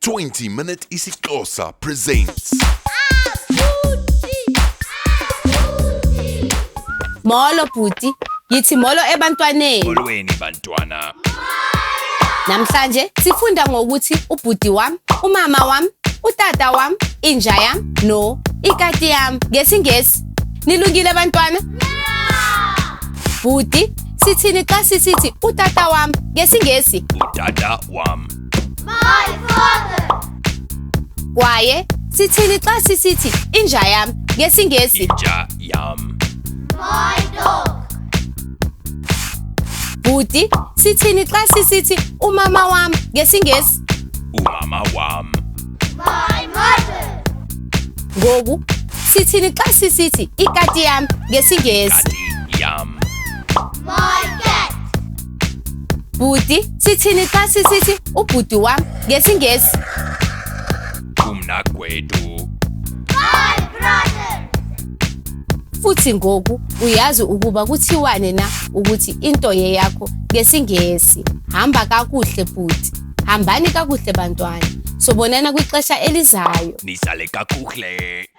20 Minute isiXhosa presents. Molo bhuti, yithi molo ebantwaneni. Molweni bantwana. Namhlanje sifunda ngokuthi ubhuti wam, umama wam, utata wam, inja yam no ikati yam ngesiNgesi. Nilungile bantwana? Bhuti, sithini xa sisithi utata wam ngesiNgesi? Utata wam. My father. Kwaye sithini xa sisithi inja yam ngesiNgesi? Inja yam. My dog. Bhuti, sithini xa sisithi umama wam ngesiNgesi? Umama wam. My mother. Ngoku sithini xa sisithi ikati yam ngesiNgesi? Kati yam. My cat. Bhuti, sithini xa sisithi ubhuti wam ngesiNgesi? Umnakwethu. My brother. Futhi ngoku uyazi ukuba kuthiwane na ukuthi into yeyakho ngesiNgesi. Hamba kakuhle bhuti. Hambani kakuhle bantwana. Sobonana kwixesha elizayo. Nisale kakuhle.